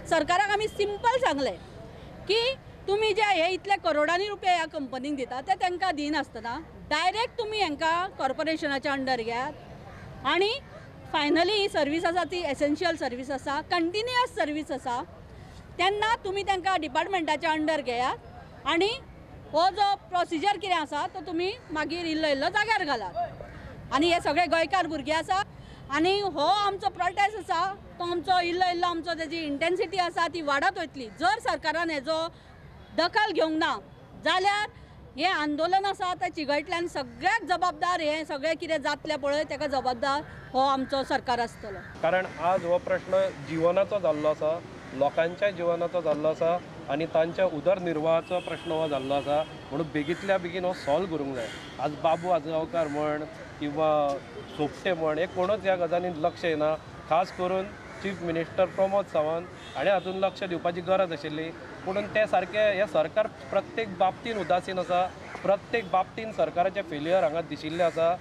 सरकाराक आमी सिंपल सांगलें की तुमी जे हे इतले करोडांनी रुपया ह्या कंपनीक दिता ते तांकां दिनासतना डायरेक्ट तुमी हांकां कॉर्पोरेशनाच्या अंडर घेयात आनी फायनली ही सर्वीस आसा ती एसेन्शियल सर्वीस आसा, कंटिन्युअस सर्वीस आसा, तेन्ना तुमी तांकां डिपार्टमेंटाच्या अंडर घेयात आनी हो जो प्रोसिजर कितें आसा तो तुमी मागीर इल्लो इल्लो जाग्यार घालात। आनी हे सगळे गोंयकार भुरगे आसा आनी हो आमचो प्रोटेस्ट आसा तो आमचो इल्लो इल्लो आमचो तेजी इंटेन्सिटी आसा ती वाडत वयतली। जर सरकारान हेजो दखल घेवंक ना जाल्यार हें आंदोलन आसा तें चिगटल्यान सगळ्याक जबाबदार, हें सगळें कितें जातलें पळय तेका जबाबदार हो आमचो सरकार आसतलो। कारण आज हो प्रश्न जिवनाचो जाल्लो आसा, लोकांच्या जिवनाचो जाल्लो आसा आनी तांच्या उदरनिर्वाहाचो प्रश्न हो जाल्लो आसा, म्हणून बेगींतल्या बेगीन हो सॉल्व करूंक जाय। आज बाबू आजगांवकार म्हण किंवा सोपटे म्हण हे कोणूच ह्या गजालीन लक्ष येना, खास करून चीफ मिनिस्टर प्रमोद सावंत हाणें हातून लक्ष दिवपाची गरज आशिल्ली, पूण ते सारकें हें सरकार प्रत्येक बाबतीन उदासीन आसा, प्रत्येक बाबतीन सरकाराचें फेलियर हांगा दिशिल्लें आसा।